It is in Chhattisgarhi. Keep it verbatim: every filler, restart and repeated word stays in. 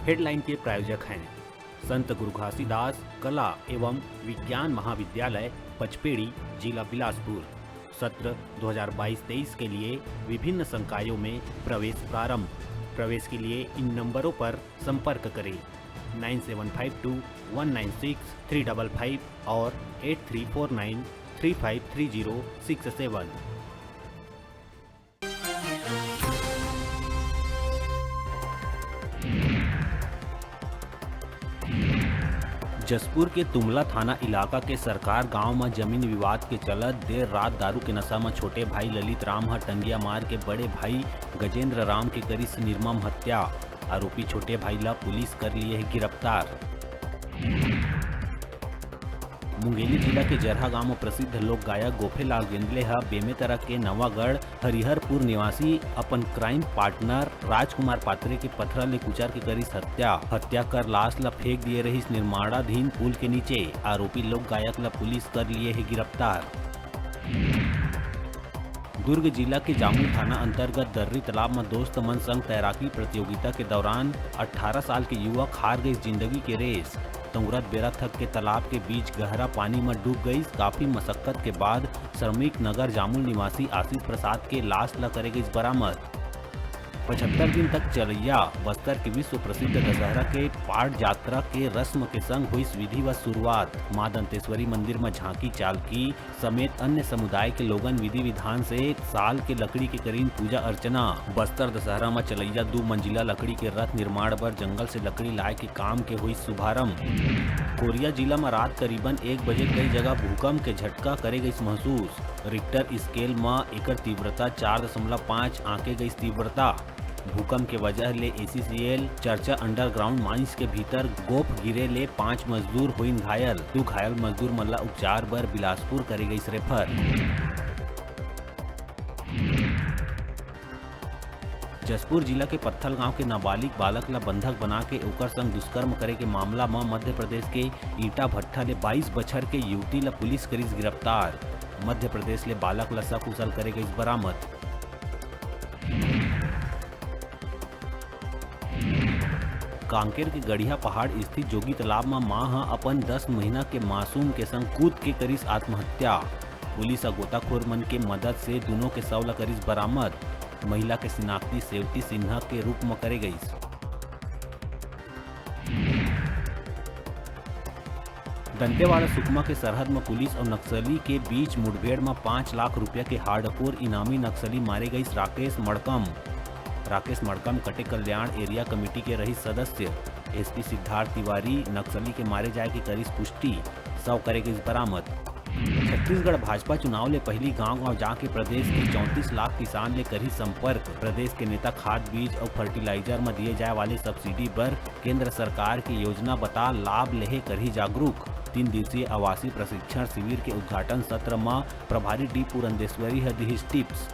हेडलाइन के प्रायोजक हैं संत गुरु घासीदास कला एवं विज्ञान महाविद्यालय पचपेड़ी, जिला बिलासपुर। सत्र दो हज़ार बाईस तेईस के लिए विभिन्न संकायों में प्रवेश प्रारंभ। प्रवेश के लिए इन नंबरों पर संपर्क करें, nine seven five two one nine six three double five और eight three four nine three five three zero six seven. Jashpur के तुमला थाना इलाका के सरकार गांव म जमीन विवाद के चलत देर रात दारू के नशा म छोटे भाई ललित राम ह टंगिया मार के बड़े भाई गजेंद्र राम के करिस निर्मम हत्या। आरोपी छोटे भाई ला पुलिस कर लिए हे गिरफ्तार। मुंगेली जिला के जरहा गांव म प्रसिद्ध लोक गायक गोफेलाल गेंदले ह बेमेतरा के नवागढ़ हरिहरपुर निवासी अपन क्राइम पार्टनर राजकुमार पात्रे के पथरा ले कुचर के करिस हत्या। हत्या कर लाश ला फेंक दिए रहिस निर्माणाधीन पुल के नीचे। आरोपी लोक गायक ला पुलिस कर लिए हे गिरफ्तार। दुर्ग जिला के जामुल थाना अंतर्गत दर्री तालाब म दोस्त मन संग तैराकी प्रतियोगिता के दौरान अठारह साल के युवक हार गइस जिंदगी के रेस। तंगुरत बेरा थक के तालाब के बीच गहरा पानी म डूब गइस। काफी मशक्कत के बाद श्रमिक नगर जामुल निवासी आशीष प्रसाद के लाश ल करे गइस बरामद। पचहत्तर दिन तक चलैया बस्तर के विश्व प्रसिद्ध दशहरा के पाट जात्रा के रस्म के संग होइस विधिवत शुरुआत। मां दंतेश्वरी मंदिर म झांकी चालकी समेत अन्य समुदाय के लोगन विधि विधान से साल के लकड़ी के करीन पूजा अर्चना। बस्तर दशहरा म चलैया दू मंजिला लकड़ी के रथ निर्माण बर जंगल से लकड़ी लाए के काम के होइस शुभारंभ। कोरिया जिला म रात करीबन एक बजे कई जगह भूकंप के झटका करे गइस महसूस। रिक्टर स्केल म एकर तीव्रता चार दशमलव पाँच आंके गइस तीव्रता। भूकंप के वजह ले एसीसीएल चर्चा अंडरग्राउंड माइंस के भीतर गोफ गिरे ले पांच मजदूर होइन घायल। दू घायल मजदूर मन ला उपचार बर बिलासपुर करे गइस रेफर। जशपुर जिला के पत्थलगांव के नाबालिग बालक ला बंधक बना के ओकर संग दुष्कर्म करे के मामला म मध्य प्रदेश के ईटा भट्ठा ले बाईस बछर के युवती ला पुलिस करिस गिरफ्तार। मध्य प्रदेश ले बालक ला सकुशल करे गइस बरामद। कांकेर के गड़िया पहाड़ स्थित जोगी तालाब म मां ह अपन दस महीना के मासूम के संग कूद के करिस आत्महत्या। पुलिस ह गोताखोर मन के मदद से दूनों के शव ल करिस बरामद। महिला के शिनाख्ती सेवती सिन्हा के रूप म करे गइस। दंतेवाड़ा सुकमा के सरहद म पुलिस अउ नक्सली के बीच मुठभेड़ म पाँच लाख रुपया के हार्डकोर इनामी नक्सली मारे गइस राकेश मड़कम। राकेश मड़कम कटे कल्याण एरिया कमेटी के रहिस सदस्य। एसपी सिद्धार्थ तिवारी नक्सली के मारे जाए के करिस पुष्टि, शव करे गइस बरामद। छत्तीसगढ़ भाजपा चुनाव ले पहिली गांव-गांव जाके प्रदेश के चौंतीस लाख किसान ले करही संपर्क। प्रदेश के नेता खाद बीज अउ फर्टिलाइजर म दिए जाए वाले सब्सिडी बर केंद्र सरकार के योजना बता लाभ लेहे करही जागरूक। तीन दिवसीय आवासीय प्रशिक्षण शिविर के उद्घाटन सत्र म प्रभारी डी पुरंदेश्वरी ह दिहिस टिप्स।